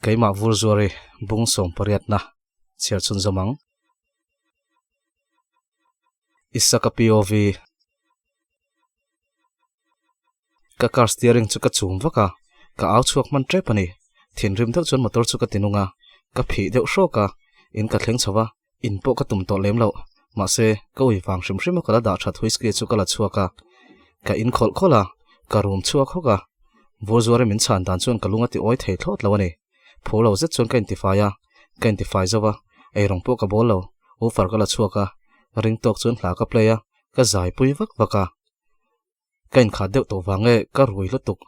Keimah vur zuar i bung sawm pariatna chhiar chhun zawm ang. Isaka POV Ka car steering chu ka chum vak a, ka au chhuak hman tep a ni. Thinrim deuh chuan motor chu ka ti nung a, ka phih deuh hrawk a, in ka thleng chho va, in pawh ka tum tawh lem loh. Mahse, ka ui vang hrim hrim a ka la dah that whisky chu ka la chhuak a, ka in khawlh khawlh a, ka rum chhuak hawk a. Vur zuar in min chhan dan chuan ka lung a ti awi thei thlawt lo a ni. Phur lo zet chuan ka intifai a, ka intifai zo va, eirawng pawh ka bawl lo. Woofer ka la chhuak a, ring tawk chuan hla ka play a, ka zai pui vak vak a. Ka inkhat deuh tawh vang nge ka rui lutuk.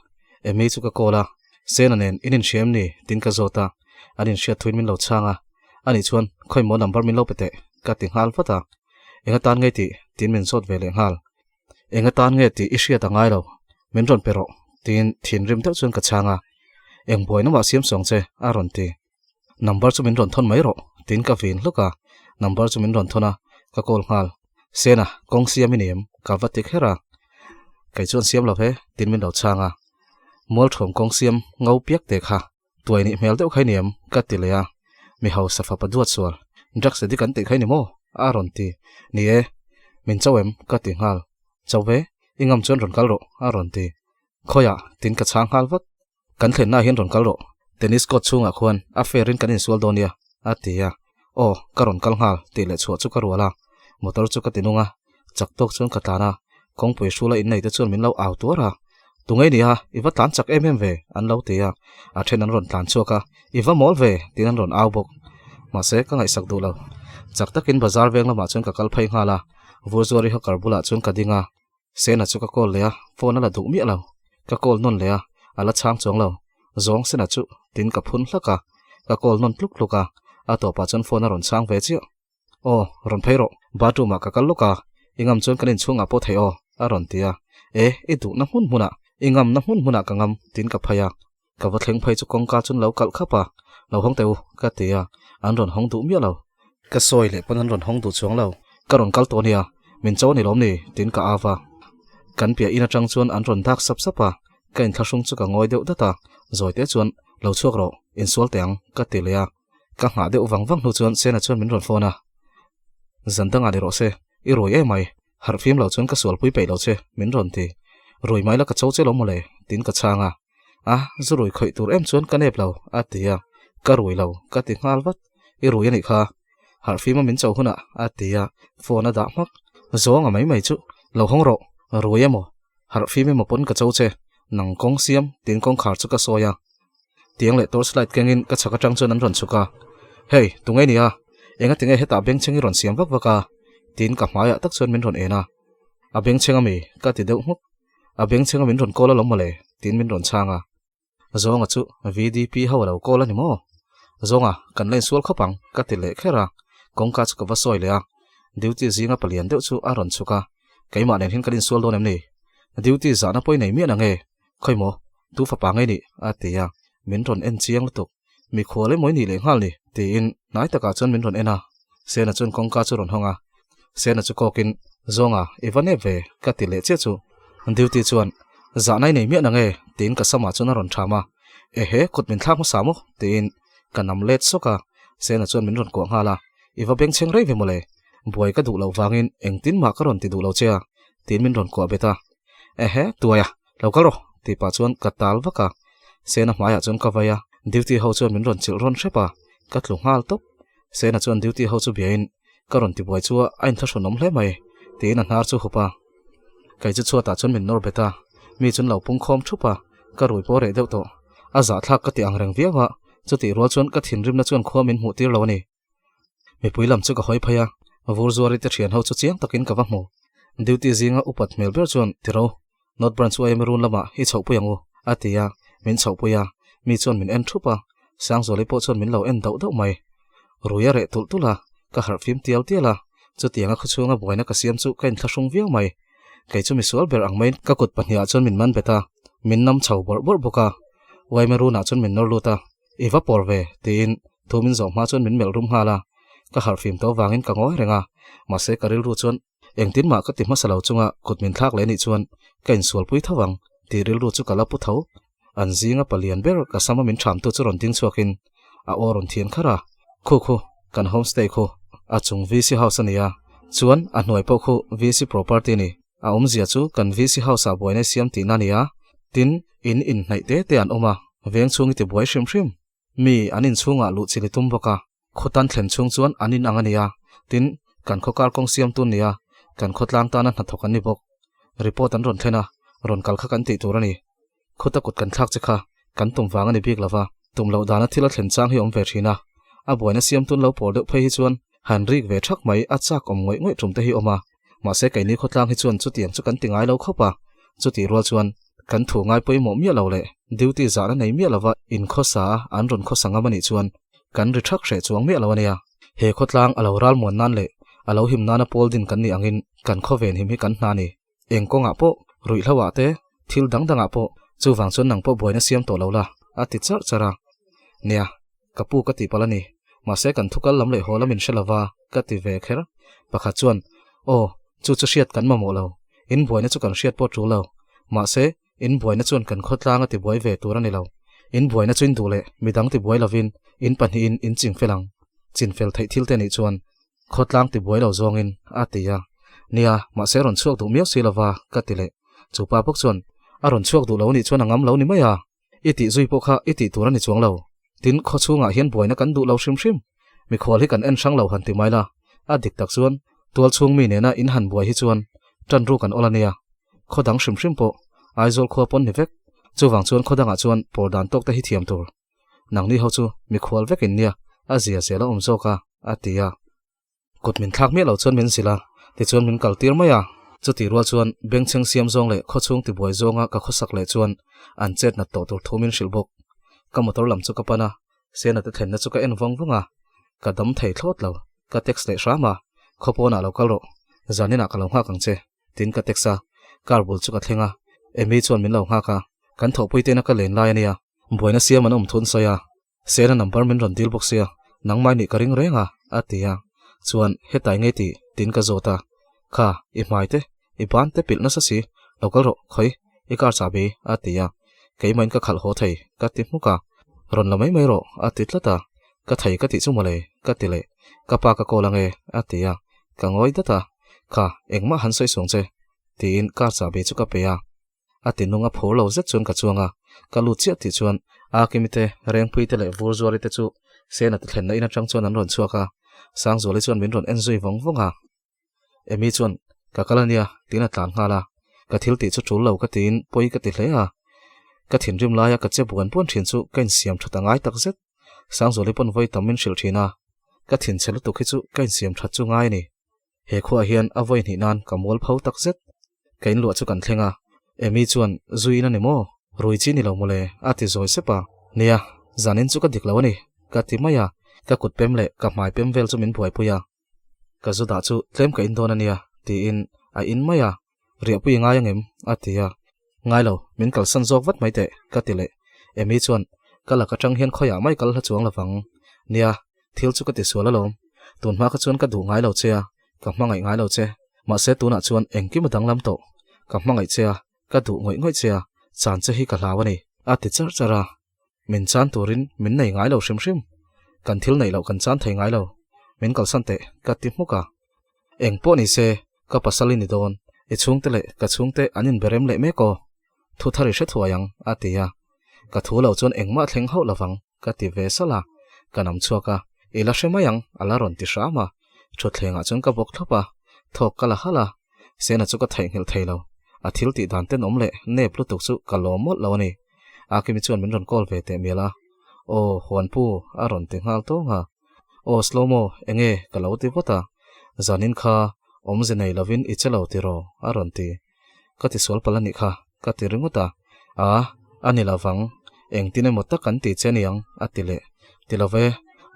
Amy chu ka call a, Sena nen in inhria em ni? Tin ka zawt a, an inhriat thuin min lo chhang a, ani chuan khawi maw number min lo pe teh ka ti nghal vat a, Enga tan nge tih? Tin min zawt ve leh nghal. Enga tan nge tih i hriat a ngai lo, min rawn pe rawh tiin thinrim deuh chuan ka chhang a, Eng buaina mah siam sawng che a rawn ti. Number chu min rawn thawn mai rawh tiin ka vin hluk a, number chu min rawn thawn a, ka call nghal. Sena, kawng siam i ni em? Ka va ti kher a. Kei chuan siam lo he tiin min lo chhang a. Mualṭhuam kawng siam ngo piak te kha tuai nih hmel deuh kha i ni em? Ka ti leh a. Mi hausa fapa duat sual, drugs addict an tih kha i ni maw? A rawn ti. Ni e, min cho em? Ka ti nghal. Cho ve, i ngam chuan rawn kal rawh a rawn ti. Khawiah? Tiin ka chhang nghal vat. Kan thlenna hian rawn kal rawh, tennis court chhungah khuan a fair in kan insual dawn nia, a ti a. Aw, ka rawn kal nghal, tih leh chhuah chu ka rual a. Motor chu ka ti nung a, chak tawk chuan ka tlan a, kawngpui hrula innei te chuan min lo au tuar a. Tungei nia, i va tlan chak em em ve, an lo ti a. A then an rawn tlan chhuak a, i va mawl ve, tiin an rawn au bawk. Mahse, ka ngaihsak duh lo. Chak takin bazar veng lamah chuan ka kal phei nghal a, Vurzuari hawker bulah chuan ka ding a. Sena chu ka call leh a, phone a la duh miah lo. Ka call nawn leh a, a la chhang chuang lo. Zawng Sena chu tin ka phun hlak a, ka call nawn tluk tluk a, a tawpah chuan phone a rawn chhang ve chiah. Aw, rawn phei rawh, bathroom ah ka kal lawk a, i ngam chuan kan inchhungah pawh theih aw, a rawn ti a. E, i duhna hmun hmunah, i ngamna hmun hmunah ka ngam, tin ka phei a. Ka va thleng phei chu kawngka chuan lo kalh khap a, lo hawng teh u, ka ti a, an rawn hawng duh miah lo. Ka sawi leh pawn an rawn hawng duh chuang lo. Ka rawn kal tawh nia, min cho a ni lawm ni? tiin ka au a. Kan piah in atang chuan an rawn dak sap sap a, ka inthlahrung chu ka ngawi deuh dat a, zawi te chuan, Lo chhuak rawh, insual teh ang, ka ti leh a. Ka nghah deuh vang vang hnu chuan Sena chuan min rawn phone a, Zan dangah ni rawh se, i rui em mai, harh fim lo chuan ka sualpui peih lo che, min rawn ti. Rui mai la ka cho che lo mawle, tiin ka chhang a. A, zu rui khawih tur em chuan ka nep lo, a ti a. Ka rui lo, ka ti nghal vat. I rui a nih kha, harh fima min cho hunah, a ti a, phone a dah hmak. Zawnga mai mai chu, lo hawng rawh, rui emaw, harh fim emaw pawn ka cho che, nang kawng siam, tiin kawngkhar chu ka sawi a. Tiang leh torch light kengin ka chhak atang chuan an rawn chhuk a, Hey, tunge nia? Enga tinge hetah bengchheng i rawn siam vak vak a? Tiin ka hmaiah tak chuan min rawn en a. A bengchheng ami? Ka ti deuh hmuk. A bengchheng a min rawn call alawm mawle, tiin min rawn chhang a. Zawnga chu VDP ho a lo call a ni maw? Zawnga, kan la insual khawp ang, ka ti leh kher a. Kawngka chu ka va sawi leh a. Duty zinga palian deuh chu a rawn chhuk a. Keimah nen hian kan insual dawn em ni? Duty zahna pawh i nei miah nange? Khawi maw? Tu fapa ngei nih? a ti a, min rawn en chiang lutuk. Mikhual emaw i nih leh nghal ni? tiin hnai takah chuan min rawn en a. Sena chuan kawngka chu rawn hawng a. Sena chu kawkin, Zawnga, i va nep ve, ka ti leh chiah chu. Duty chuan, Zahna i nei miah nange? tiin ka samah chuan a rawn ṭham a. Ehe, kut min thlak hmasa maw? tiin ka nam let sawk a. Sena chuan min rawn kuah nghal a, I va bengchheng rei ve mawle. Buai ka duh loh vangin engtin mah ka rawn ti duh lo che a, tiin min rawn kuah bet a. Ehe, tuaia, lo kal rawh, tih pah chuan ka tal vak a. Sena hmaiah chuan ka vai a, duty ho chuan min rawn chilh rawn hrep a, ka tlu nghal tawp. Sena chuan duty ho chu biain, Ka rawn ti buai chu a inthlahrun awm hle mai, tiin a hnar chu hup a. Kei chu chhuatah chuan min nawr bet a, mi chuan lo pung khawm thup a, ka rui pawh reh deuh tawh. A zahthlak ka ti ang reng viau a, chutih rual chuan ka thinrimna chuan khua min hmuh tir lo a ni. Mipui lam chu ka hawi phei a, vur zuari te thian ho chu chiang takin ka va hmu. Duty zinga upat hmel ber chuan, Tiro, North Branch YMA run lamah i chhohpui ang u, a ti a, min chhohpui a, mi chuan min en thup a, Sangzuali pawh chuan min lo en dauh dauh mai. Rui a reh tulh tulh a, Ka harh fim tial tial a, chutianga khawchhunga buaina ka siam chu ka inthlahrung viau mai. Kei chu misual ber ang maiin ka kut pahniha chuan min man bet a, min nam chho bawrh bawrh bawk a. Uaimerunah chuan min nawr lut a, I va pawr ve, tiin thu min zawh hma chuan min melh rum nghal a. Ka harh fim tawh vangin ka ngawi reng a, mahse ka rilru chuan engtin mah ka ti hmasa lo chunga kut min thlak leh nih chuan ka insualpui tho ang tih rilru chu ka la pu tho. An zinga palian ber ka sama min thamtu chu rawn ding chhuakin a aw rawn thian kharh a, Khu khu, kan homestay khu a chung VC house a nia, chuan a hnuai pawh khu VC property a ni. A awmzia chu kan VC house ah buaina siam tihna a nia, tin in inhnaih te te an awm a, veng chhung i ti buai hrim hrim. Mi an inchhungah luh chil i tum bawk a, khutan thlen chhung chuan an in ang a nia, tin kan khaw kar kawng siamtu an nia, kan khawtlang tana hnathawk an ni bawk. Report an rawn thlen a, rawn kal kha kan tih tur a ni. Khuta kut kan thlak che kha kan tum vang a ni bik lova, tum loh dana thil a thlen chang hi awm ve thin a, a buaina siamtun lo pawl deuh phei hi chuan han rik ve thak mai a chak awm ngawih ngawih tum te hi awm a, mahse keini khawtlang hi chuan chutiang chu kan ti ngai lo khawp a, chutih rual chuan kan thu ngai pawimawh miah lo leh duty zahna nei miah lova inkhawsa a an rawn khawsa ngam a nih chuan kan ri thak hreh chuang miah lo a nia. He khawtlang a lo ralmuan nan leh a lo him nana pawl din kan nih angin kan khawven him hi kan hna a ni. Eng kawngah pawh, ruihhlo ah te, thil dang dangah pawh, chuvang chuan nang pawh buaina siam tawh lo la, a ti charh charh a. Nia, ka pu ka tih palh a ni, mahse kan thukal lam leh haw lam in hre lova, ka ti ve kher. Pakhat chuan, Aw, chu chu hriat kan mamawh lo, in buaina chu kan hriat pawh tul lo, mahse, in buaina chuan kan khawtlang a ti buai ve tur a ni lo. In buaina chu in duh leh midang ti buai lovin in pahnihin in chingfel ang. Chinfel theih thil te nih chuan Khawtlang ti buai lo zawngin a ti a. Nia, mahse rawn chhuak duh miau si lova ka ti leh. Chu pa bawk chuan, A rawn chhuak duh lo nih chuan a ngam lo ni mai a. I tih zui pawh kha i tih tur a ni chuang lo. Tin, khaw chhungah hian buaina kan duh lo hrim hrim. Mikhual hi kan en hrang lo han ti mai la. A dik tak chuan, tual chhung mi nena in han buai hi chuan tan ru kan awl a nia. Khaw dang hrim hrim pawh Aizawl khua pawn ni vek. Chuvang chuan khaw dangah chuan pawr dan tawk te hi thiam tur. Nangni ho chu mikhual vek in nia, a zia zel a awm zawk a, a ti a. Kut min thlak miah lo chuan min zilh a, tichuan min kal tir mai a. Chutih rual chuan bengchheng siam zawng leh khawchhung tibuai zawnga ka khawsak leh chuan an chet nat tawh tur thu min hrilh bawk. Ka motor lam chu ka pan a, Sena te thlenna chu ka en vawng vawng a, ka dam thei thlawt lo. Ka text leh hram a, Khaw pawnah lo kal rawh, zaninah ka lo nghak ang che. Tin ka text a, car bul chu ka thleng a, Amy chuan min lo nghak a, kan thawhpui tena ka len lai a nia, buaina siam an awm thun sawi a, Sena number min rawn dil bawk sia, nangmah nih ka ring reng a, a ti a, chuan hetai ngei tih tin ka zawt a, kha i hmai te, i ban te pilh nasa si, lo kal rawh khawi, i car chahbi, a ti a, keimahin ka khalh haw thei, ka ti hmuk a, rawn la mai mai rawh, a ti tlat a, ka thei ka tih chu mawle, ka ti leh, ka pa ka call ange, a ti a, ka ngawi dat a, kha engmah han sawi suang che, tiin car chahbi chu ka pe a. A ti nung a phur lo zet chuan ka chuang a, ka lut chiah tih chuan Akimi te, Rengpui te leh Vurzuali te chu Sena ti thlenna in atang chuan an rawn chhuak a, Sangzuali chuan min rawn en zui vawng vawng a. Amy chuan, Ka kal ania, tiin a tlan nghal a, ka thil tih chu tul lo ka tiin pawi ka ti hle a, ka thinrim laia ka che buan buan thin chu ka insiam that a ngai tak zet. Sangzuali pawn vawi tam min hrilh thin a, ka thinchhe lutuk hi chu ka insiam that chu ngai a ni. He khuaah hian a vawi hnih nan ka mual pho tak zet. Ka inluah chu kan thleng a, Amy chuan, Zuiin a ni maw? Rui chi ni lo mawle, a ti zawi sep a. Nia, zanin chu ka dik lo a ni, ka ti mai a, ka kut pem leh ka hmai pem vel chu min buaipui a. Ka zu dah chu tlem ka in dawn a nia, tiin a in mai a. Riahpui i ngai angem? a ti a. Ngai lo, min kalsan zawk vat mai teh, ka ti leh. Amy chuan, Ka lak atang hian khawiah mai kal hla chuang lovang. Nia, thil chu ka ti sual alawm. Tun hma kha chuan ka duh ngai lo che a, ka hmangaih ngai lo che. Mahse tunah chuan engkim a danglam tawh. Ka hmangaih che a, ka duh ngawih ngawih che a, chan che hi ka hlau a ni, a ti charh charh a. Min chan turin min nei ngai lo hrim hrim. Kan thil neih loh kan chan thei ngai lo. Min kalsan teh, ka ti hmuk a. Eng pawh ni se, ka pasal i ni dawn. I chhungte leh ka chhungte an inberem leh mek aw. Thu thar i hre thuai ang, a ti a. Ka thu lo chuan engmah thleng hauh lovang, ka ti ve salh a. Ka nam chhuak a, I la hre mai ang, a la rawn ti hram a. Thutthlengah chuan ka bawk thlawp a, thawk ka la halh a. Sena chu ka theihnghilh thei lo. A thil tih dan tenawm leh nep lutuk chu ka lawm mawlh lo a ni. Akimi chuan min rawn call ve teh mial a. Aw, Huanpu, a rawn ti nghal tawng a. Aw, Slomo, enge ka lo ti vawt a. Zanin kha awmze nei lovin i che lo tiraw? a rawn ti. Ka ti sual palh a nih kha, ka ti ringawt a. A, a ni lovang, engtin emaw tak an ti che niang, a ti leh. Ti lo ve,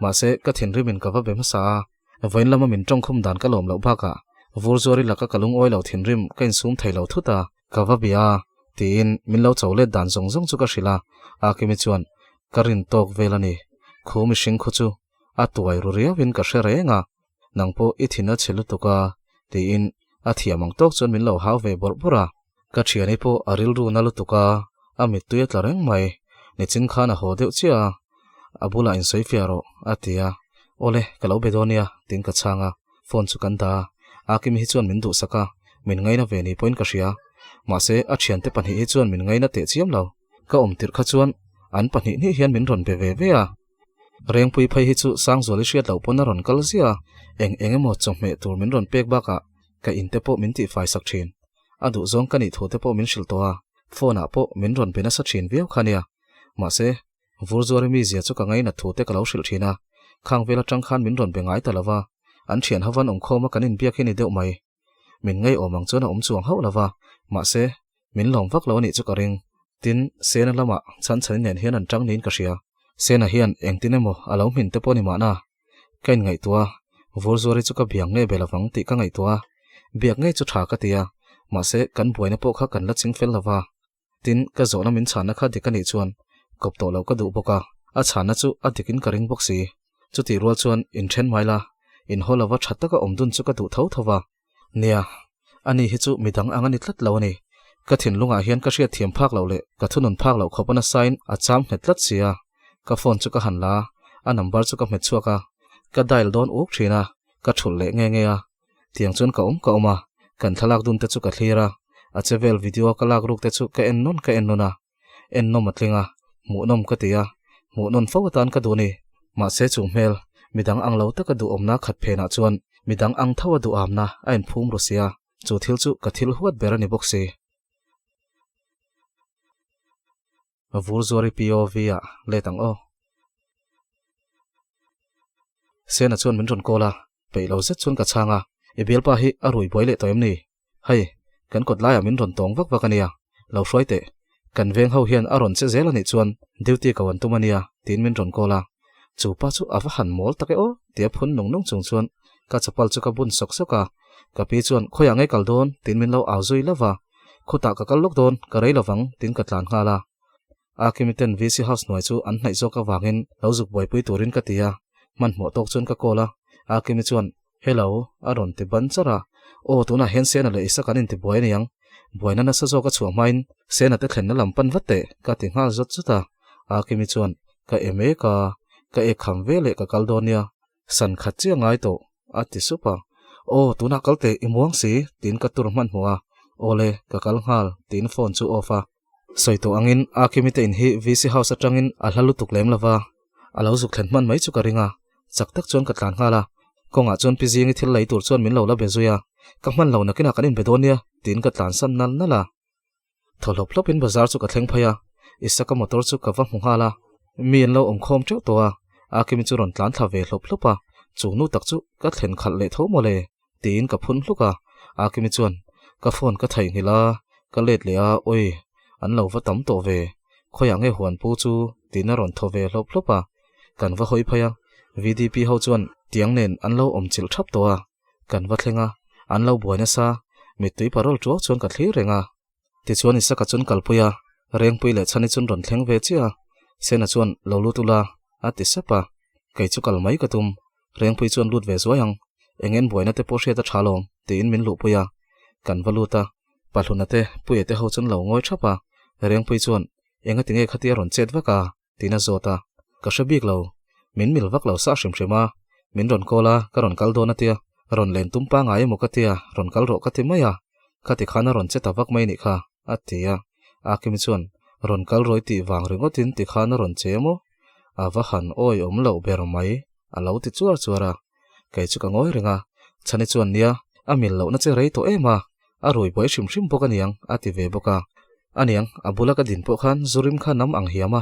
mahse ka thinrimin ka va be hmasa a. Vawiin lama min tawngkhum dan ka lawm loh bakah vur zuari laka ka lungawi lo thinrim ka insum thei lo thut a, ka va bia a, tiin min lo cho let dan zawng zawng chu ka hrilh a, Akimi chuan ka rin tawk vel a ni, khu mihring khu chu a tuai ru riauin ka hre reng a, nang pawh i thin a chhe lutuk a, tiin a thiam ang tawk chuan min lo hau ve bawrh bawrh a. Ka thiani pawh a rilru na lutuk a, a mittui a tla reng mai. Nichin khan a haw deuh chiah a, a bulah insawi fiah rawh, a ti a. Awle, ka lo be dawn nia, tiin ka chhang a. Phone chu kan dah a, Akimi hi chuan min duhsak a, min ngaina ve ni pawhin ka hria. Mahse, a thiante pahnih hi chuan min ngaina teh chiam lo. Ka awm tirh kha chuan an pahnih hnih hian min rawn be ve ve a. Rengpui phei hi chu Sangzuali hriat loh pawn a rawn kal ziah a, eng eng emaw chawhmeh tur min rawn pek bakah ka in te pawh min tihfai sak thin. A duhzawng ka nih thu te pawh min hrilh tawh a, phone ah pawh min rawn be nasa thin viau kha nia. Mahse, Vurzuari mizia chu ka ngainat thu te ka lo hrilh thin a, khang vel atang khan min rawn be ngai ta lo va, an thian havan awmkhawm a kan inbiak hi ni deuh mai. Min ngeiawm ang chuan a awm chuang hauh lo va, mahse, min lawm vak lo a nih chu ka ring. Tin, Sena lamah Chhanchhani nen hian an tang niin ka hria. Sena hian engtin emaw a lo hmin te pawh ni mahna. Ka inngaihtuah a, Vurzuari chu ka biang nge be lovang tih ka ngaihtuah a, biak ngei chu tha ka ti a, mahse, kan buaina pawh kha kan la ching fel lo va. Tin, ka zawhna min chhanna kha dik a nih chuan kawp tawh loh ka duh bawk a, a chhanna chu a dikin ka ring bawk si. Chutih rual chuan inthen mai la, inhaw lova tha taka awm dun chu ka duh tho tho va. Nia, ani hi chu midang ang a ni tlat lo a ni. Ka thinlungah hian ka hriat thiam phak loh leh ka thunun phak loh khawp a nasain a cham nghet tlat si a. Ka phone chu ka han la a, a number chu ka hmet chhuak a, ka dial dawn uk thin a, ka thulh leh nge nge a. Tiang chuan ka awm ka awm a, kan thlalak dun te chu ka thlir a, a che vel video a ka lak ruk te chu ka en nawn ka en nawn a, en nawm a tling a, hmuhnawm ka ti a, hmuhnawn fo atan ka duh a ni. Mahse chu hmel, midang ang lo taka duhawmna khat phenah chuan midang ang tho a duhamna a inphum ru sia, chu thil chu ka thil huat ber a ni bawk si. Vurzuari POV ah let ang aw. Sena chuan min rawn call a, peih lo zet chuan ka chhang a, I bialpa hi a rui buai leh tawh em ni? Hei, kan kawt laiah min rawn tawng vak vak a nia, lo hruai teh. Kan veng ho hian a rawn che zel a nih chuan duty ko an tum a nia, tiin min rawn call a. Chu pa chu a va han mawl tak e aw, tia phun nung nung chung chuan ka chapal chu ka bun sawk sawk a. Ka pi chuan khawiah nge kal dawn? tiin min lo au zui lova. Khutah ka kal lawk dawn, ka rei lovang, tiin ka tlan nghal a. Akimi ten VC House hnuai chu an hnaih zawk avangin lo zuk buaipui turin ka ti a, hmanhmawh tawk chuan ka call a. Akimi chuan, Hello, a rawn ti ban char a. Aw, tunah hian Sena leh Isaka an intibuai aniang. Buaina nasa zawk a chhuah hmain Sena te thlenna lam pan vat teh, ka ti nghal zawt zawt a. Akimi chuan, Ka e mek a, ka ek kham ve leh ka kal dawn nia. San khat chiah ngai tawh, a ti sup a. Aw, tunah kal teh, i muang si, tiin ka tur hmanhmawh a. Awle, ka kal nghal, tiin phone chu off a. Sawi tawh angin Akimi te in hi VC House atangin a hla lutuk lem lova, a lo zuk thlen hman mai chu ka ring a. Chak tak chuan ka tlan nghal a. Kawngah chuan Pi Zingi thil lei tur chuan min lo la be zui a. Ka hman lo nakinah kan inbe dawn nia, tiin ka tlan san nal nal a. Thaw hlawp hlawpin bazar chu ka thleng phei a, Isaka motor chu ka va hmu nghal a, mi an lo awm khawm teuh tawh a, Akimi chu rawn tlan thla ve hlawp hlawp a, chu nu tak chu ka thlen khalh leh tho mawle, tiin ka phun hluk a, Akimi chuan ka phone ka theihnghilh a, ka let leh a, awi, an lo va tam tawh ve, khawiah nge huan pu chu, tiin a rawn thaw ve hlawp hlawp a, kan va hawi phei a, VDP ho chuan tiang nen an lo awm chilh thap tawh a. Kan va thleng a, an lo buai nasa, mittui parol tuau chuan ka thlir reng a. Tichuan Isaka chuan kalpui a, Rengpui leh Chhani chuan rawn thleng ve chiah a, Sena chuan lo lut ula, a ti sap a. Kei chu kal mai ka tum, Rengpui chuan lut ve zuai ang, eng en buaina te pawh hriat a tha lawm, tiin min luhpui a. Kan va lut a, Pahluna te, Puia te ho chuan lo ngawi thap a, Rengpui chuan, Engati nge khatia rawn chet vak a? Tiin a zawt a, ka hre bik lo. Min mil vak lo sa hrim hrim a, min rawn call a, ka rawn kal dawn a tia, rawn len tum pangai emaw ka tia, rawn kal rawh ka ti mai a, khati khan a rawn che ta vak mai nih kha, a ti a. Akimi chuan, Rawn kal rawih tih vang ringawtin ti khan a rawn che emaw? A va han awi awm loh ber mai, a lo ti chuar chuar a. Kei chu ka ngawi reng a, Chhani chuan nia, a mil lohna che rei tawh em a, a rui buai hrim hrim bawk aniang a ti ve bawk a. Aniang, a bula ka din pawh khan zu rim kha nam ang hiam a.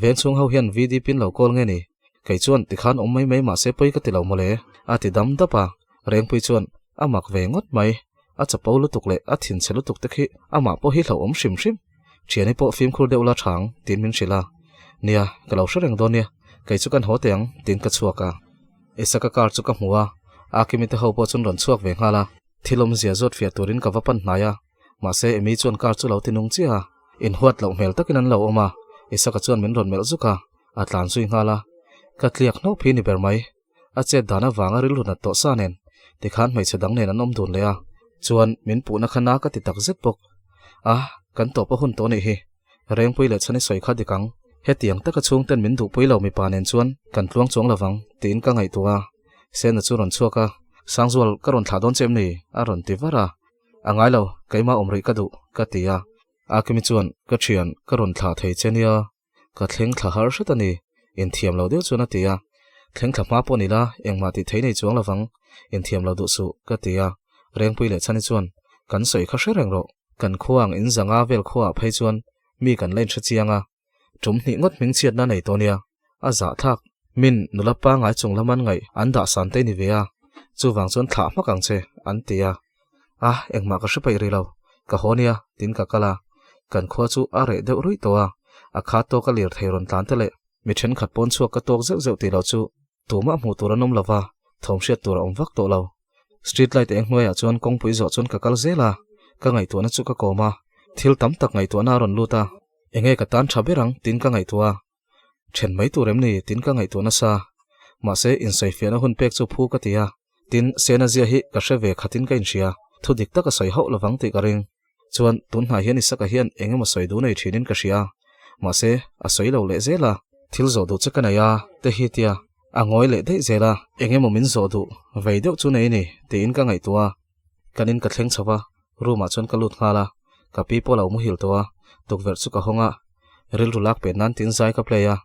Veng chhung ho hian VDP in lo call nge ni? Kei chuan tikhan awm mai mai mahse pawi ka ti lo mawle, a ti dam dap a. Rengpui chuan a mak ve ngawt mai, a chapo lutuk leh a thinchhe lutuk te khi amah pawh hi hlauhawm hrim hrim. Thiani pawh fimkhur deuh la thang tiin min hrilh a. Nia, ka lo hre reng dawn nia, kei chu kan haw teh ang tiin ka chhuak a. Isaka car chu ka hmu a, Akimi te ho pawh chuan rawn chhuak ve nghal a. Thil awmzia zawt fiah turin ka va pan hnai a, mahse Amy chuan car chu lo ti nung chiah a, inhuat loh hmel takin an lo awm a, Isaka chuan min rawn melh zuk a, a tlan zui nghal a. Ka tliak hnawp hi ni ber mai. A chet dan avanga rilru nat tawh sa nen tikhan hmeichhe dang nen an awm dun leh a, chuan min puhna kha na ka ti tak zet bawk. A, kan tawp a hun tawh nih hi. Rengpui leh chhan i sawi kha dik ang. Hetiang taka chhungten min duhpui lo mipa nen chuan kan tluang chuang lovang tiin ka ngaihtuah a. Sena chu rawn chhuak a, Sangzual, ka rawn thlah dawn che em ni? a rawn ti var a. A ngai lo, keimah awm rih ka duh, ka ti a. Akimi chuan, Ka thian, ka rawn thlah thei che nia. Ka thleng thla har hret a ni, inthiam lo deuh chuan a ti a. Thleng thla hma pawh ni la, engmah tih thei nei chuang lovang, inthiam lo duh suh, ka ti a. Rengpui leh Chhani chuan, Kan sawi kha hre reng rawh. Kan khua ang in zanga vel khuaah phei chuan mi kan la inhre chiang a, tum hnih ngawt hming chhiatna nei tawh nia, a zahthlak. Min nula pangngai chung laman ngaih an dah san te ni ve a, chuvang chuan thlah hmak ang che, an ti a. A, engmah ka hre paih rih lo, ka haw nia, tin ka kal a. Kan khua chu a reh deuh ruih tawh a, a kha tawk a lirthei rawn tlan te leh mi thenkhat pawn chhuak ka tawk zeuh zeuh tih loh chu tumah hmuh tur an awm lo va, thawm hriat tur a awm vak tawh lo. Street light eng hnuaiah chuan kawngpui zawh chuan ka kal zel a, ka ngaihtuahna chu ka kawm a, thil tam tak ngaihtuahna a rawn lut a, enge ka tan tha ber ang tiin ka ngaihtuah a. Then mai tur em ni tiin ka ngaihtuah nasa. Mahse, insawifiahna hun pek chu phu ka ti a, tin, Sena zia hi ka hre ve khatin ka inhria, thu dik tak a sawi hauh lovang tih ka ring. Chuan, tun hnai hian Isaka hian eng emaw sawi duh nei thinin ka hria. Mahse, a sawi lo leh zel a. Thil zawh duh che ka nei a, te hi tia. A ngawi leh daih zel a, eng emaw min zawh duh vei deuh chu nei ni tiin ka ngaihtuah a. Kan in ka thleng chho va, room ah chuan ka lut nghal a, ka pi pawh a lo muhil tawh a, tukverh chu ka hawng a, rilru lak pet nan tin zai ka play a,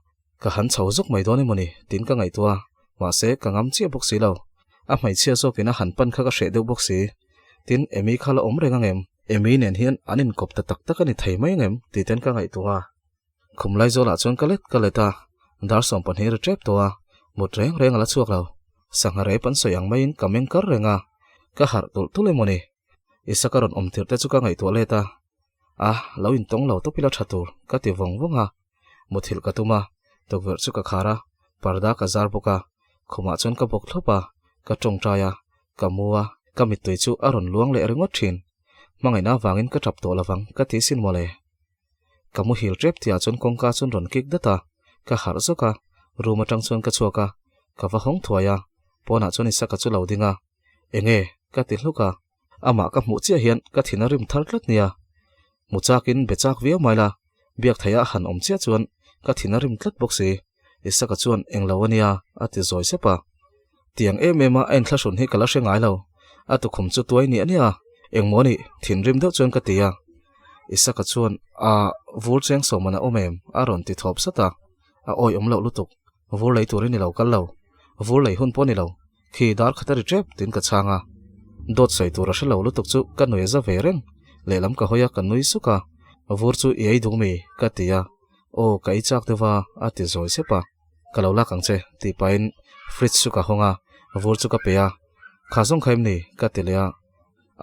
ka han chho zawk mai dawn emawni tiin ka ngaihtuah a, mahse ka ngam chiah bawk si lo, a hmeichhia zawkin a han pan kha ka hreh deuh bawk si. Tin, Amy kha la awm reng angem? Amy nen hian an inkawp ta tak tak a ni thei mai angem tih ten ka ngaihtuah a. Khum Laizawlah chuan ka let ka let a, dar 12 ri tep tawh a, mut reng reng a la chhuak lo. Sangha rep an sawi ang maiin ka meng kar reng a, ka harh tulh tulh emaw ni? Isaka rawn awm tirh te chu ka ngaihtuah let a, a lo intawng lo tawp ila tha tur ka ti vawng vawng a, muthilh ka tum a, tukverh chu ka khar a, parda ka zar bawk a, khumah chuan ka bawk thlawp a, ka tawngtai a, ka mu a, ka mittui chu a rawn luang leh ringawt thin. Hmangaihna avangin ka tap tawh lovang ka ti sin mawle. Ka muhil tep tihah chuan kawngka chuan rawn kik dat a, ka harh zawk a, room atang chuan ka chhuak a, ka va hawng thuai a, pawnah chuan Isaka chu lo ding a, Enge? ka ti hluk a, amah ka hmuh chiah hian ka thin a rim thar tlat nia. Hmu chakin be chak viau mai la, biak theih a han awm chiah chuan ka thin a rim tlat bawk si, Isaka chuan englo a nia a ti zawi sep a. Tiang em em a a inthlahrun hi ka la hre ngai lo. A tukhum chu tuai niah niah a, engmaw nih, thinrim deuh chuan ka ti a. Isaka chuan, A, vur cheng sawm an a awm em? a rawn ti thawp sat a. A awi awm loh lutuk, vur lei turin i lo kal lo. Vur lei hun pawh ni lo, khi dar khat a ri tep tiin ka chhang a. Dawt sawi tur a hre lo lutuk chu ka nui a za ve reng. Lehlam ka hawi a, ka nui suk a. Vur chu i ei duh mi? ka ti a. Aw, ka ei chak deuh a, a ti zawi sep a. Ka lo lak ang che, tih pahin fridge chu ka hawng a, vur chu ka pe a. Kha zawng kha em ni? ka ti leh a.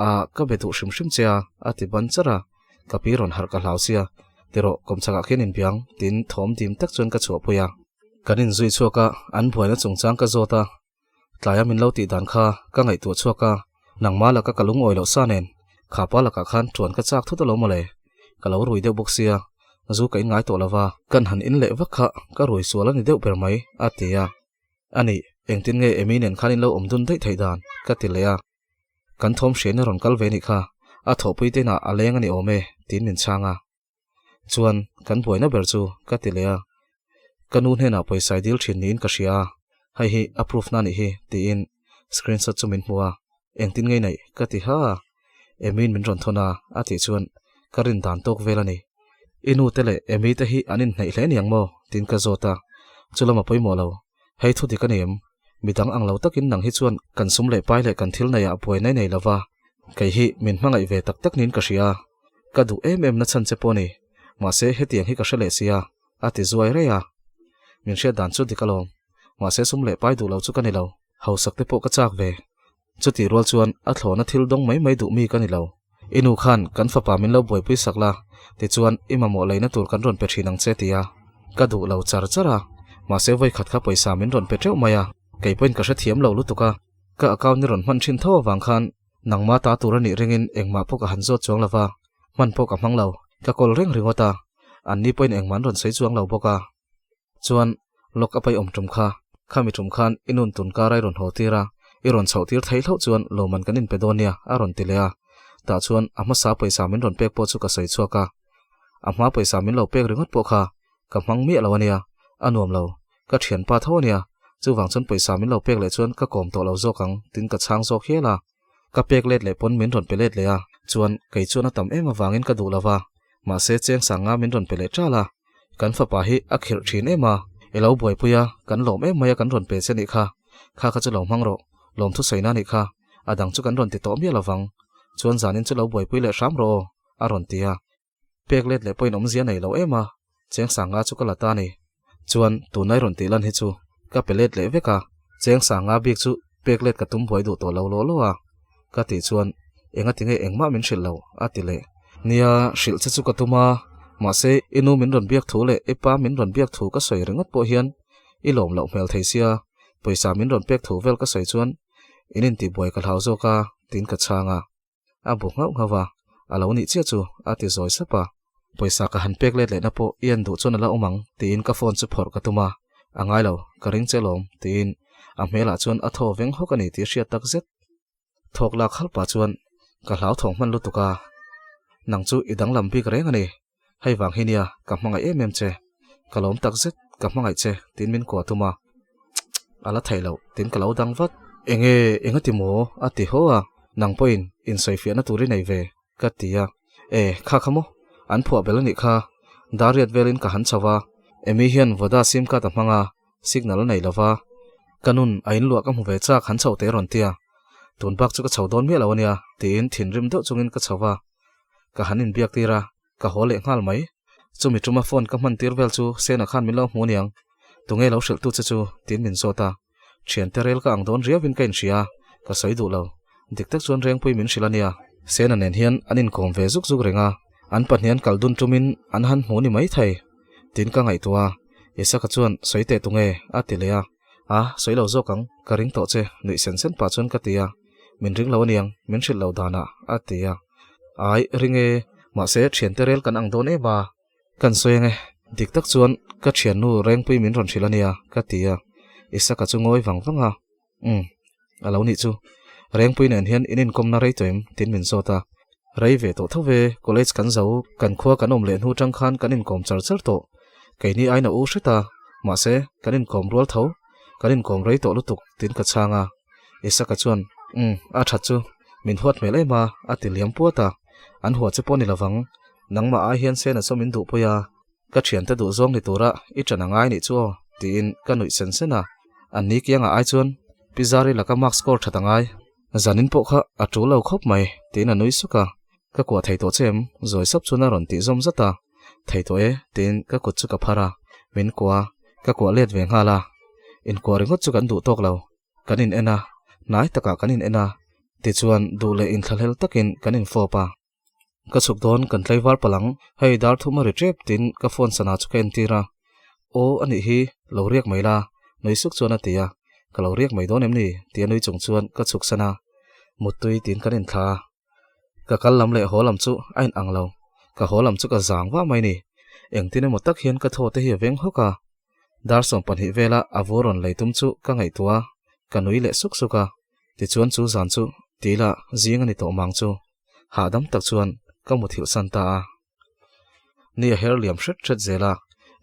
A, ka be duh hrim hrim che a, a ti ban char a. Ka pi rawn harh ka hlau sia, ti rawh, kawmchhakah khian inbiang, tiin thawm dim tak chuan ka chhuahpui a. Kan inzui chhuak a, an buaina chungchang ka zawt a. Tlaia min lo tih dan kha ka ngaihtuah chhuak a, nangmah laka ka lungawi loh sa nen, kha pa lakah khan ṭuan ka chak thut alawm mawle. Ka lo rui deuh bawk sia, zu ka in ngai tawh lova, kan han in leh vak kha ka rui sual a ni deuh ber mai, a ti a. A nih, engtin nge Amy nen khan in lo awm dun daih theih dan? ka ti leh a. Kan thawm hriain a rawn kal ve nih kha, a thawhpui te inah a leng a ni awm e, tiin min chhang a. Chuan, kan buaina ber chu ka ti leh a, ka nu hnenah pawisa i dil thin niin ka hria a, hei hi a proof na nih hi tiin screenshot chu min hmu a, engtin ngei neih ka ti ha a, Emi'n min rawn thawn a a tih chuan ka rin dan tawk vel a ni. I nu te leh Emi te hi an inhneih hle niang maw? tiin ka zawt a, chu lama pawimawh lo, hei thu dik a ni em? Midang ang lo takin nang hi chuan kan sum leh pai leh kan thil neiah buai nai nei lova, kei hi min hmangaih ve tak tak niin ka hria a. Ka duh em em na chhan che pawh ni, mahse hetiang hi ka hre leh sia, a ti zuai rei a. Min hriat dan chu dik alawm, mahse sum leh pai duh lo chu ka ni lo, hausak te pawh ka chak ve. Chutih rual chuan a thlawhna thil dawng mai mai duh mi ka ni lo. I nu khan kan fapa min lo buaipui sak la, tichuan i mamawh leina tur kan rawn pe thin ang che tia. Ka duh lo char char a, mahse vawikhat kha pawisa min rawn pe teuh mai a. Kei pawhin ka hrethiam lo lutuk a, ka account i rawn hman thin tho avang khan nangma ta tur a nih ringin engmah pawh ka han zawt chuang lo va, hman pawh ka hmang lo, ka call reng ringawt a, anni pawhin engmah an rawn sawi chuang lo bawk a. Chuan, lock up a i awm tum kha, khami tum khan i nun tun kar a i rawn haw tir a, i rawn chhoh tir theih hlauh chuan lawmman kan inpe dawn nia, a rawn ti leh a. Tah chuan a hmasa pawisa min rawn pek pawh chu ka sawi chhuak a. A hma pawisa min lo pek ringawt pawh kha ka hmang miah lo a nia, a nuam lo, ka thianpa tho a nia, chuvang chuan pawisa min lo pek leh chuan ka kawm tawh lo zawk ang tiin ka chhang zawk hial a. Ka pek let leh pawn min rawn pe let leh a, chuan kei chuan a tam em avangin ka duh lo va, mahse cheng sanga min rawn pe leh ṭal a. Kan fapa hi a khirh ṭhin em a, i lo buaipui a, kan lawm em mai a kan rawn pe che nih kha, kha kha chu lo hmang rawh, lawmthu sawi na nih kha, a dang chu kan rawn ti tawh miah lo vang, chuan zanin chu lo buaipui leh hram rawh aw, a rawn ti a. Pek let leh pawhin awmzia nei lo em a, cheng sanga chu ka la ta ni. Chuan tunlai rawn tih lan hi chu ka pe let leh vek a, cheng sanga bik chu pek let ka tum buai duh tawh lo law law a. Ka tih chuan enga tinge engmah min hrilh lo a ti leh. Nia, hrilh che chu ka tum a, mahse i nu min rawn biak thu leh i pa min rawn biak thu ka sawi ringawt pawh hian i lawm loh hmel thei sia, pawisa min rawn pek thu vel ka sawi chuan in intihbuai ka hlau zawk a, tiin ka chhang a. A bu nghauh nghauh a, a lo nih chiah chu a ti zawi sap a. Pawisa ka han pek let lehna pawh i en duh chuan a la awm ang tiin ka phone chu phawrh ka tum a, a ngai lo, ka ring che lawm tiin a hmelah chuan a thaw veng hawk a ni tih hriat tak zet. Thawk lak halh pah chuan ka hlauthawng hman lutuk a, nang chu i danglam bik reng a ni, hei vang hi nia ka hmangaih em em che, ka lawm tak zet ka hmangaih che tiin min kuah tum a, a la theih loh tiin ka lo dang vat. Enge enga ti maw a ti haw a, nang pawhin insawifiahna tur i nei ve ka ti a, e kha kha maw an phuah bel a nih kha, dariat velin ka han chho a, Amy hian Voda sim card a hmang a, signal a nei lo va, ka nun a inluah ka hmu ve chak han chho teh rawn tia, tun bak chu ka chho dawn miah lo a nia tiin thinrim deuh chungin ka chho va. Ka han inbiak tir a, ka haw leh nghal mai. Chumi tuma phone ka hman tir vel chu Sena khan min lo hmu niang, tunge lo hrilh tu che chu tiin min zawt a. Thiante rel ka ang dawn riauin ka inhria a, ka sawi duh lo. Dik tak chuan Rengpui min hrilh a nia. Sena nen hian an inkawm ve zuk zuk reng a, an pahnihan kal dun tumin an han hmu ni mai thei tiin ka ngaihtuah a. Isaka chuan sawi teh tunge a ti leh a, a sawi lo zawk ang, ka ring tawh che nuih sen sen pah chuan ka ti a. Min ring lo aniang, min hrilh lo danah, a ti a. Ai, ring e, mahse thiante rel kan ang dawn em a? Kan sawi ange, dik tak chuan ka thiannu Rengpui min rawn hrilh ania, ka ti a. Isaka chu ngawi vang vang a, Umm, a lo nih chu. Rengpui nen hian in inkawmna rei tawh em? tiin min zawt a. Rei ve tawh tho ve, college kan zo, kan khua kan awm leh hnu tang khan kan inkawm char char tawh. Keini aina u hret a, mahse kan inkawm rual tho, kan inkawm rei tawh lutuk, tiin ka chhang a. Isaka chuan, Umm, a that chu, min huat hmel em a, a ti liam puat a. An hua che pawh ni lovang, nangmah ai hian Sena chu min duhpui a, ka thiante duh zawng ni tura i ṭan a ngai nih chu aw, tiin ka nuih sen sen a. An ni kiangah ai chuan Pi Zari laka mark score ṭhat a ngai. Zanin pawh kha a ṭul lo khawp mai, tiin a nui suk a. Ka kuah thei tawh che em? Zawi sap chuan a rawn tih zawm zat a. Thei tawh e, tiin ka kut chu ka phar a, min kuah a, ka kuah let ve nghal a. Inkuah ringawt chu kan duh tawk lo. Kan in en a, hnai takah kan in en a, tichuan duh leh inthlahlel takin kan infawp a. Ka chhuk dawn kan tlaivar palh ang, hei dar thum a ri tep tiin ka phone sana chu ka entir a. Aw a nih hi, lo riak mai la, nui suk chuan a ti a. Ka lo riak mai dawn em ni? tia nui chung chuan ka chhuk san a. Muttui tiin kan inthla a. Ka kal lam leh haw lam chu a in ang lo, ka haw lam chu ka zang vah mai ni. Engtin emaw tak hian ka thaw te hi a veng hawk a. Dar 12 vela a vur rawn lei tum chu ka ngaihtuah a, ka nui leh suk suk a. Tichuan chu zan chu tila zing a ni tawh mang chu hahdam tak chuan ka muthilh san ta a. Ni a her liam hret hret zel a,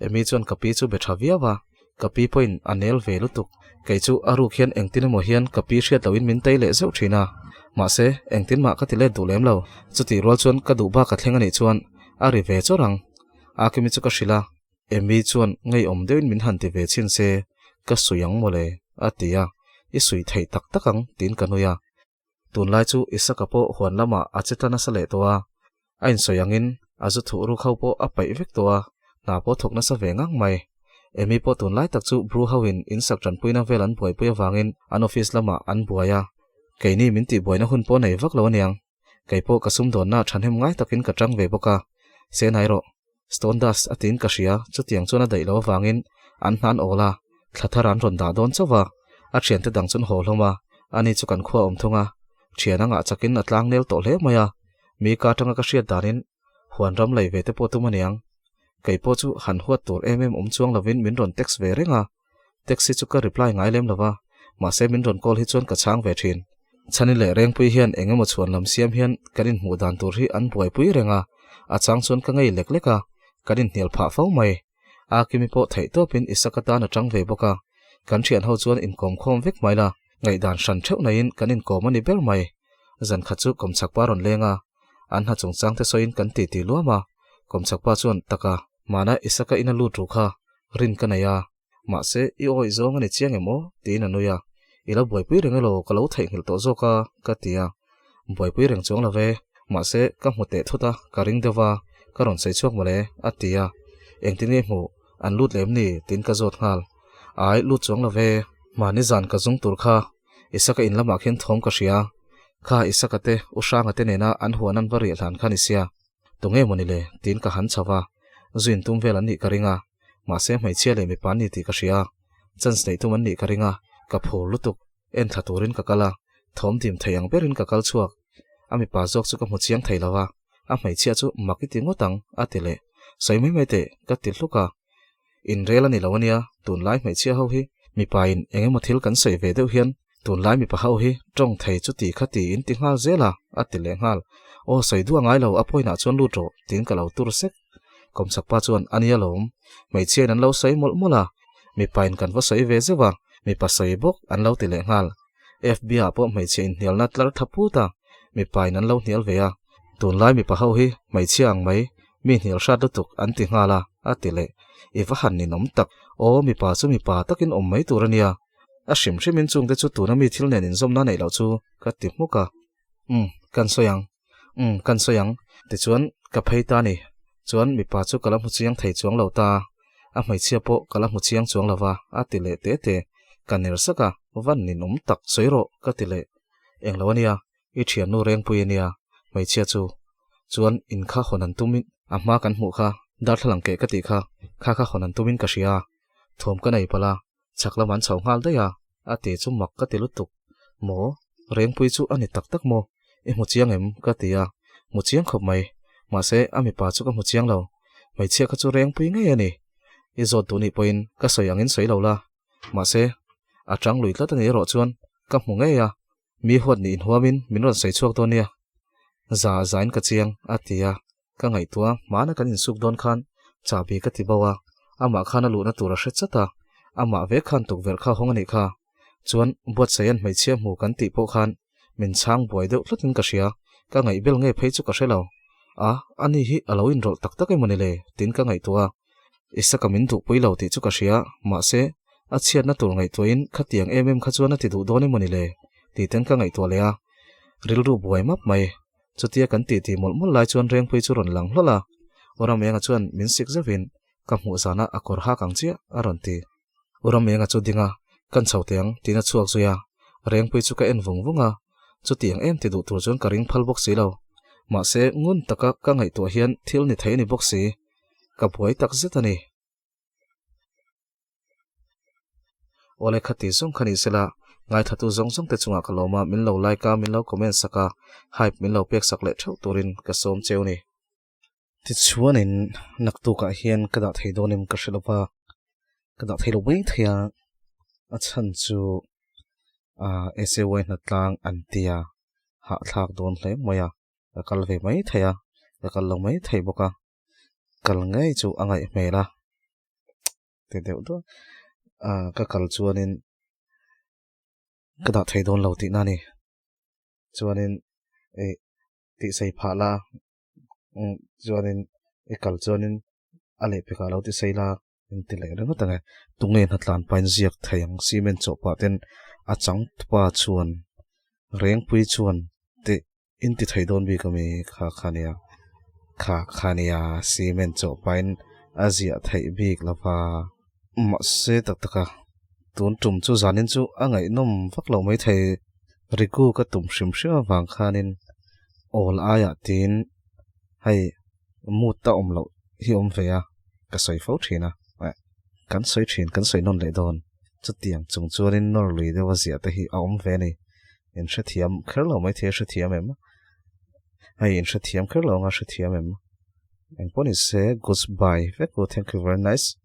Amy chuan ka pi chu be tha viau a, ka pi pawhin a nel ve lutuk. Kei chu a ruk hian engtin emaw hian ka pi hriat lohin min tei leh zeuh thin a, mahse engtin mah ka ti let duh lem lo. Chutih rual chuan ka duh bak a thleng a nih chuan a ri ve chawr ang. Akimi chu ka hrilh a, Amy chuan ngeiawm deuhin min han ti ve chhin se, ka sui ang mawle, a ti a, i sui theih tak tak ang tiin ka nui a. Tunlai chu Isaka pawh huan lamah a che ta nasa leh tawh a, a insawi angin a zu thuh ruk ho pawh a paih vek tawh a, hna pawh thawk nasa ve ngang mai. Amy pawh tunlai tak chu Bru hoin insak tanpuina vel an buaipui avangin an office lamah an buai a, keini min tihbuaina hun pawh nei vak lo aniang. Kei pawh ka sumdawnna thahnem ngai takin ka tang ve bawk a, Senai rawh, Stone dust a tiin ka hria, chutiang chuan a daih lo avangin an hnan awl a, thla thar an rawn dah dawn chauh a. A thiante dang chuan haw hlawm a, ani chu kan khua awm thung a. Thian a ngah chakin a tlang nel tawh hle mai a, mi ka atanga ka hriat danin huan ram lei ve te pawh tum aniang. Kei pawh chu han huat tur em em awm chuang lovin min rawn text ve reng a, text hi chu ka reply ngai lem lova, mahse min rawn call hi chuan ka chhang ve thin. Chhani leh Rengpui hian eng emaw chhuan lam siam hian kan inhmuh dan tur hi an buaipui reng a, a chang chuan ka ngei lek lek a, kan inhnial phah fo mai. A Kimi pawh theih tawpin Isaka tan a tang ve bawk a, kan thian ho chuan inkawm khawm vek mai la, ngaihdan hran theuh naiin kan inkawm a ni ber mai. Zan khat chu kawmchhak pa rawn leng a, an hna chungchang te sawiin kan titi luam a, kawmchhak pa chuan taka mana Isaka ina lut ru kha rin ka nei a, mahse i awih zawng a ni chiang em aw? tiin a nui a, I lo buaipui reng elaw ka lo theihnghilh tawh zawk a ka ti a, buaipui reng chuang lo ve, mahse ka hmu teh thut a, ka ring deuh va, ka rawn sawi chhuak mawle a ti a, engtin nge hmuh an lut lem ni tiin ka zawt nghal, ai lut chuang lo ve, mahni zan ka zung tur kha Isaka in lamah khian thawm ka hria, kha Isaka te U Hranga te nena an huan an va riah hlan kha ni sia, tunge mawni le tiin ka han chho va, zu in tum vel an nih ka ring a, mahse hmeichhia leh mipa an ni tih ka hria, chance neih tum an nih ka ring a, ka phur lutuk, en thla turin ka kal a, thawm dim thei ang berin ka kal chhuak, a mipa zawk chu ka hmu chiang thei lo a, a hmeichhia chu mak i ti ngawt ang a ti leh, sawi mai mai teh ka ti hluk a. Inrel a ni lo ania, tunlai hmeichhia ho hi mipa in eng emaw thil kan sawi ve deuh hian tunlai mipa ho hi tawng thei chu ti kha ti in ti nghal zel a, a ti leh nghal. Aw sawi duh a ngai lo, a pawinah chuan lut rawh tiin ka lo tur sek. Kawmchhak pa chuan ania lawm, hmeichhia in an lo sawi mawlh mawlh a, mipa in kan va sawi ve zeuh a, mipa sawi bawk an lo ti leh nghal. FB ah pawh hmeichhia inhnialna tlar tha put a, mipa in an lo hnial ve a, tunlai mipa ho hi hmeichhia ang mai Mi hnial hrat lutuk an ti nghal a, a ti leh. I va han ninawm tak. Aw, mipa chu mipa takin awm mai tur a nia. A hrim hrimin chungte chu tuna mi thil nen inzawmna neih loh chu ka ti hmuk a. Umm, kan sawi ang. Umm, kan sawi ang. Tichuan, ka phei ta ni. Chuan, mipa chu ka la hmu chiang thei chuang lo ta. A hmeichhia pawh ka la hmu chiang chuang lo va, a ti leh te te. Ka ner sak a, van ninawm tak, sawi rawh, ka ti leh. Englo a nia, I thiannu Rengpui a nia, hmeichhia chu. Chuan in kha hawn an tumin a hma kan hmuh kha, darthlalang keh ka tih kha, kha kha hawn an tumin ka hria a, thuam ka nei palh a, chhak lam an chho nghal daih a, a ti chu mak ka ti lutuk. Maw? Rengpui chu a ni tak tak maw? I hmu chiang em? ka ti a, hmu chiang khawp mai. Mahse, a mipa chu ka hmu chiang lo. Hmeichhia kha chu Rengpui ngei a ni. I zawt duh nih pawhin ka sawi angin sawi lo la. Mahse, a tang lui tlat a ni erawh chuan ka hmu ngei a, Mi huat nih inhuamin min rawn sawi chhuak dawn nia. Za zain ka chiang, a ti a. Ka ngaihtuah hmana kan insuk dawn khan chahbi ka ti bo a, amah khan a luhna tur a hre chat a, amah ve khan tukverh kha hawng a nih kha. Chuan Buatsaih an hmeichhia hmu kan tih pawh khan min chhang buai deuh tlatin ka hria, ka ngaihbel nge phei chu ka hre lo. A, ani hi a lo inrawlh tak tak emawni le? tiin ka ngaihtuah a. Isaka min duhpui lo tih chu ka hria, mahse, a chhiatna tur ngaihtuahin khatiang em em kha chuan a ti duh dawn emawni le? tih ten ka ngaihtuah leh a, rilru buai map mai. Chutia kan titi mawlh mawlh lai chuan Rengpui chu rawn lang hlawlh a, Uramenga chuan min sik zeuhin ka hmuh zana a kawr hak ang chiah a rawn ti. Uramenga chu ding a, kan chho teh ang tiin a chhuak zui a, Rengpui chu ka en vung vung a, chutiang em ti duh tur chuan ka ring phal bawk si lo. Mahse, ngun taka ka ngaihtuah hian thil ni thei a ni bawk si. Ka buai tak zet a ni. Awle khati zawng kha ni sela, ngaithatu zawng zawng te chungah ka lawm a, min lo like a, min lo comment sak a, hype min lo pek sak leh theuh turin ka sawm cheu ni. Tichuanin naktukah hian ka dah thei dawn em ka hre lova, ka dah thei lo mai thei a, a chhan chu SAY hnatlang an tia hahthlak dawn hle mai a, ka kal ve mai thei a, ka kal lo mai thei bawk a. Kal ngei chu a ngaih hmel a ti deuh duah a ka kal chuanin ka dah thei dawn lo tihna a ni chuanin ih tih sei phah la chuanin i kal chuanin a lehpekah lo ti sei la in ti leh ringawt ang e tunge hnatlan pain ziak thei ang cement chawh pah ten a chang pa chuan rengpui chuan tih. In ti thei dawn bik ami kha kha nia kha kha nia cement chawh pahin a ziah theih bik lova mahse tak tak a tun tum chu zanin chu a ngaihnawm vak loh mai thei riku ka tum hrim hrim avang khanin awl aiah tiin hei mood a awm loh hi awm ve a ka sawi fo thin a kan sawi thin kan sawi nawn leh dawn. Chutiang chung chuanin nawr lui deuha ziah te hi a awm ve a ni. In hrethiam kher lo mai thei a hrethiam em? Hei in hrethiam kher lo anga hrethiam em? Engpawh ni se, goodbye vek u, thank you very nice.